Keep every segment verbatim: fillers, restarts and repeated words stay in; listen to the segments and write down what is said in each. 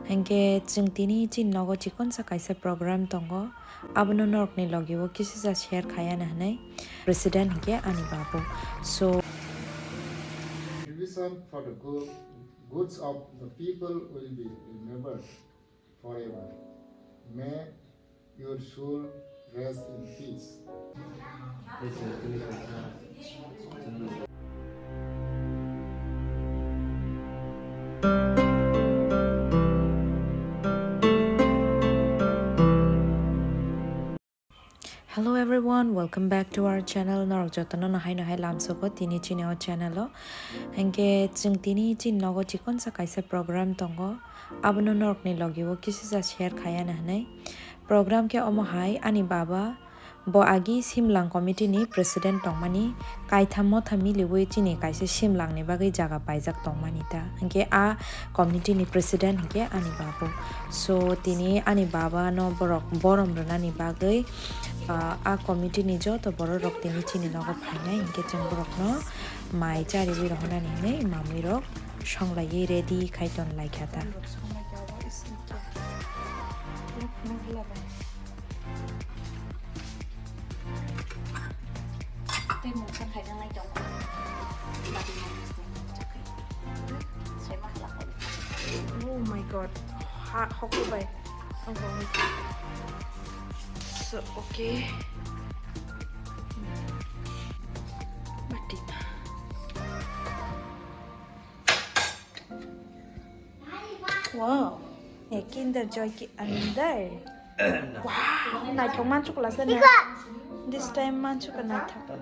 Hinkhe chwng tini chini nogo chikonsa kaisa program tongo, abono norokni logio kisisa share khaiya na hinwi president hinkhe ani babu. So, contribution for the good, goods of the people will be remembered forever. May your soul rest in peace. Hello everyone, welcome back to our channel. Norok jotono no hai no hai lamsoko tini chini o channel o. Hinkhe chwng tini chini nogo chikonsa kaisa program tongo. Abono norokni logio kisisa share khaiya na hinwi. Program khe omo hai ani baba bo agi Simlang committee ni president tongmani kaitham motha miliwi chini kaisa Simlang ni bagwi jaga paijak tongmani ta. Hinkhe a committee ni president hinkhe ani babu. So tini ani baba no borok borom rwnani bagwi, ah, a committee ni joto borok rok tini chini nogo phainai hinkhe chwng borok no mai chariwi rohornani hinwi mamwi rok songlaiwi ready khai ton laikha ta. Tei mungsa khaijaknai tongo. Oh my God. Ha, hoklo bai. So, okay. Batina. Wow, a Kinder Joy ki andar. Wow, naithok manchuk lasa na. This time manchuk naithok.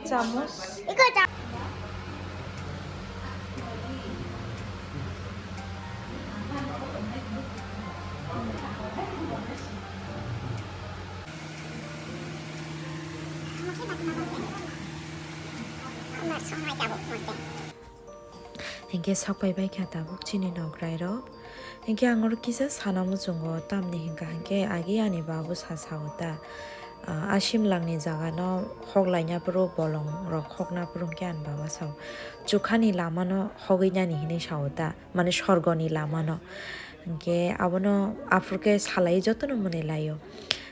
Chamus. Hinkhe sok pai bai kha tabuk chini nokrai rok. Hinkhe ang oro kisa sana muchungo, tamni hinkha hinkhe agi ani babu sa sao ta, ah, a Simlangni jaga no hok laina phuru bolong rok hokna phuru hinkhe ani baba sao, chukhani lama no hogwi nani hinwi sao ta, mane sorgoni lama no. Hinkhe abono aphuru khe salai jotono mwnwi laio.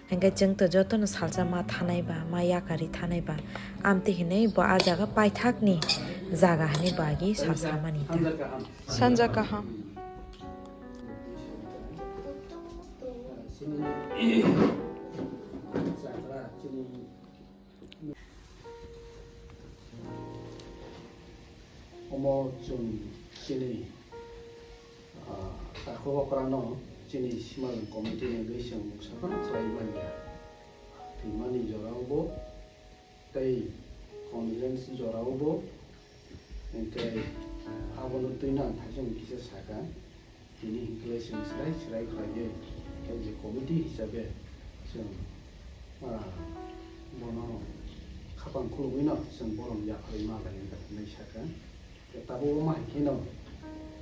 Hinkhe chwng to jotono salsa ma thanai ba, ma yakari thanai ba. Amtwi hinwi bo a jaga paithakni jaga hinwi bo agi sa samani ta. Sanja kaham. Omo chwng chini, ah, takhuk okrano chini Simalwng committee ni bagwi chwng mungsa phano khlai manya. Thwimani jorao bo tei condolence jorao bo, hinkhe abono twino ang thaisong kisa sakha. Tini hinkhe chwng chwrai chwrai khlaiwi, as a committee hisabe chwng, ah, bono khapang khulugwino chwng borom yapharwi ma lai wngkha hinwi sakha. Tabuk ma hai kheno,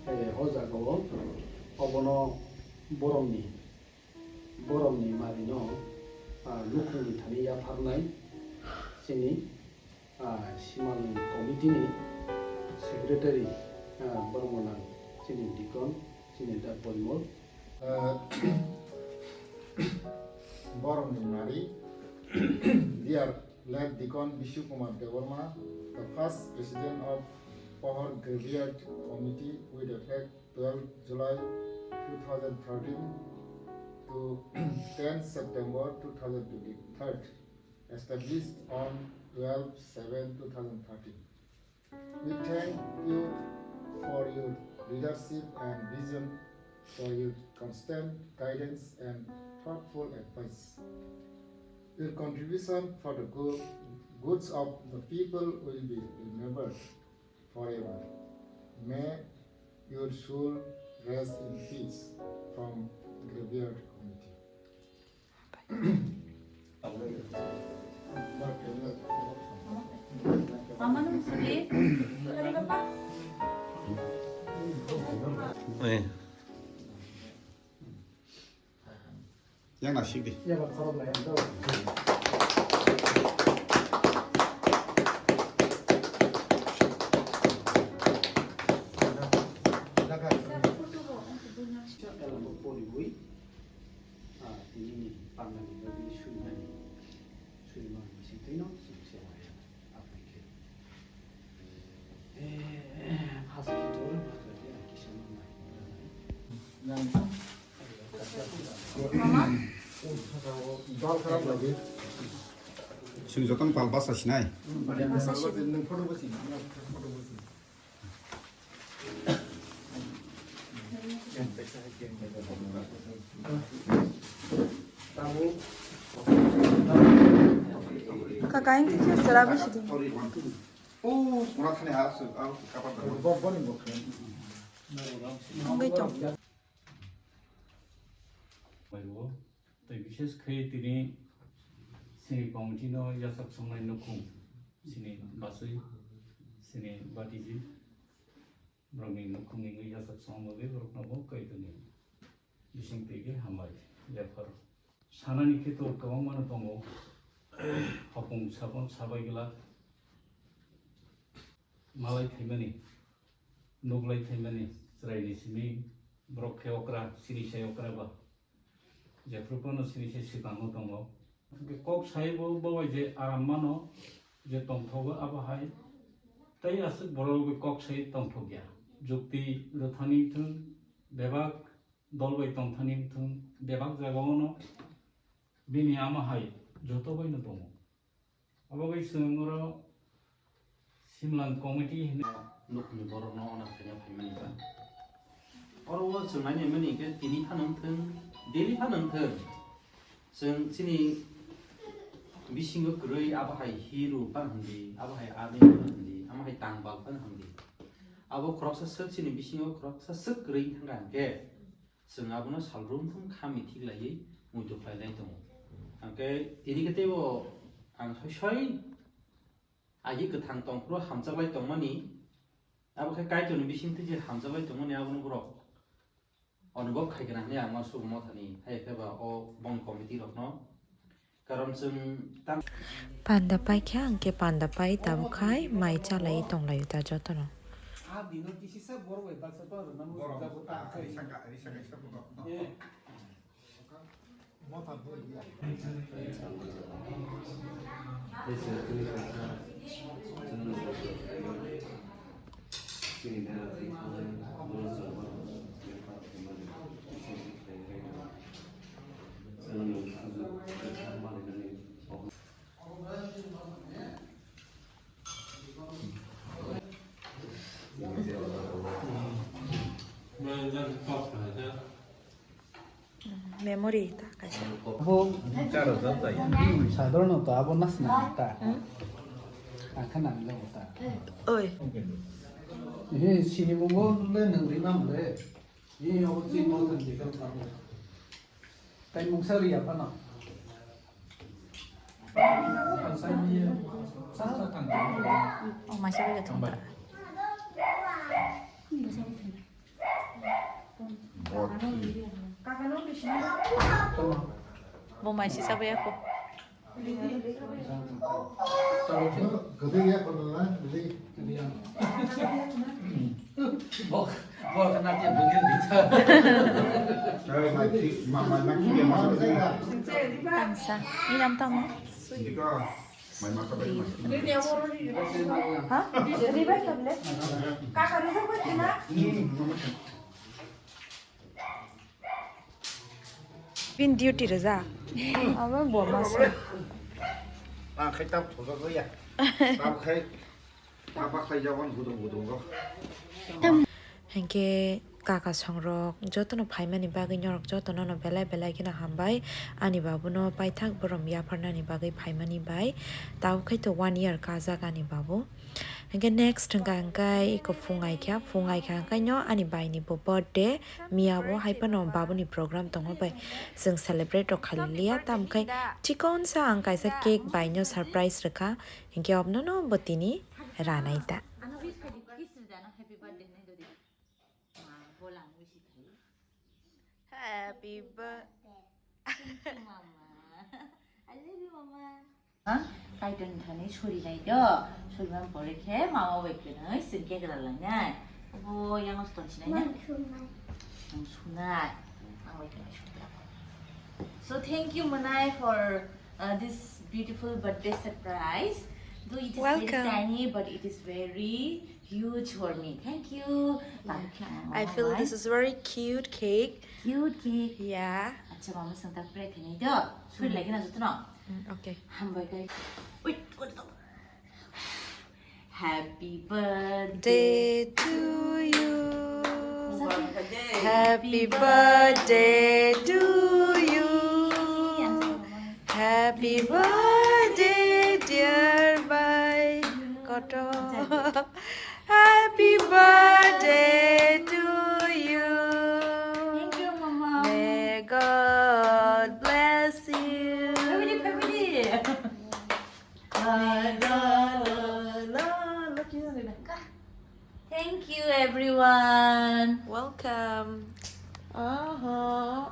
eh, o jagao obono boromni, boromni marino, ah, nukhungni thani yapharnai chini ah, Simalwng committee ni secretary, ah, borok gwnang chini deacon, chini da Porimol. Ah, borokni mari, dear late Deacon Bishu Kumar Debbarma, the first president of Pohor Graveyard Committee with effect twelve July two thousand thirteen to ten September two thousand twenty-three. Established on twelve seven two thousand thirteen. We thank you for your leadership and vision, for your constant guidance and thoughtful advice. Your contribution for the good, goods of the people will be remembered forever. May your soul rest in peace. From Graveyard Committee. Eh. Yang nasik di. Poriwi, ah, tinini pandani bagwi suinani, suima bisingtwino chwng se waya. Aboni khe, eh, first khe jora ma khlai khe ang kisa ma mai. Chwng jotono pal basa sinai. Kaka, ini khe sera bisi di. Oh, mura thani ha, su, ah, su, kapar da. Wngwi tong. Tei bishes khe tini sini committee no yachak songnai nukhung, sini basui, sini batiji, borokni nukhungni wngwi yachak song bagwi borokno bo Kaitorni bising twi khe hambai yapharo. Sanani khe to kwbangmano tongo, hopung sapon sabai glak, malai phaimani, nuklai phaimani, chwraini simi borok khe okra, sini sai okra ba. Jephru phano sini se swkango tongo. Hwnkhe kok sai bo, bo bai je aram mano, je tongthogo abo hai. Tei aswk borok bai kok sai tongthokya. Jukti rwthani wngthwng, bebak dol bai tongthani wngthwng, bebak jagao no bini ama hai joto bai no tongo. Obo bai chwng oro Simlang committee hinwi nukhungni borokno ona khaina phaimani ba. Oro o chwng nainai mani hinkhe tini phano wngthwng, daily phano wngthwng. Chwng chini bisingo kwrwi abo hai hero phano hwndi, abo hai army phano hwndi, amo hai tangbal phano hwndi. Abo khoroksa swk chini bisingo khoroksa swk kwrwi thangkha hinkhe. Chwng abono salrum thung kha mithi khlaiwi muitu khlainai tongo. Hwnkhe tini khe teibo ang soi soi agi kwthang tongphuru hamjaklai tongmani, abo khe Kaitorni bisingtwi je hamjaklai tongmani abono borok onubhob khai gana hwnwi ang uansukgo mothani, hai khe ba o bongni committee rokno. Karon chwng tam- Panda paikha, hwnkhe panda pai tabuk khai mai chalai tonglaio ta jotono. Memory ta kaisa. Abo, hmm, sadharanota abo nasna ta. Hmm? Ang khe nang jago ta. Oi. He, sini mungo le nang ri mam le. He, abo chi mo than di kam kam. Tai mungsa ri apa na? Ang sai ni sa sa tang. Oh, masih ada tong ta. Bo mai sisa bo yako. Bok, bok na dia bugil bisa. Tangsa. Ini nam tamo. Ha? Ribai tablet. Kaka ribai ko kina. Pin duty rwja. Abo bo masa. Ang khai tam thojak ya. Tam khai. Tam bakhai jawan gudung gudung go. Hingke kaka songrok jotono phaimani bagwi norok jotono no belai belai kheno hambai. Ani babuno paithak borom yapharnani bagwi phaimani bai. Tabuk khai to one year kajak ani babu. Hingke next hingka hingkai iko phung aikha, phung aikha hingkai no ani bai ni bo birthday. Miya bo hai phano babu ni program tongo bai. Chwng celebrate rok khailiya, tam khai chikon sa ang kaisa cake bai no surprise rwkha. Hingke obno no bo tini ranai ta. Ano wish khai di, kiss rida no, happy birthday nai do di. Ma, bolang wish khai. Happy birthday. Thank you, mama. I love you, mama. Ha? Kaitorni thani sori nai do. Sori man pore khe mama bai khe nai sing khe gra lai nai. Obo yang os ton sinai na. Mang sunai. Ang sunai. Ang So thank you, Manai, for uh, this beautiful birthday surprise. Though it is very Welcome. Tiny, but it is very huge for me. Thank you. I feel this is very cute cake. Cute cake. Yeah. Acha, mama santa pray khani do. Suri lagi na jutno. Mm, okay. Hambai kai. Wait, wait, wait. Happy birthday. Day to you. Happy Happy birthday to you. Happy birthday, dear bai. Koto. Happy birthday to you. Thank you, Mama. May God bless you. Family, family. La, la, la, la, la. Thank you, everyone. Welcome. Uh-huh.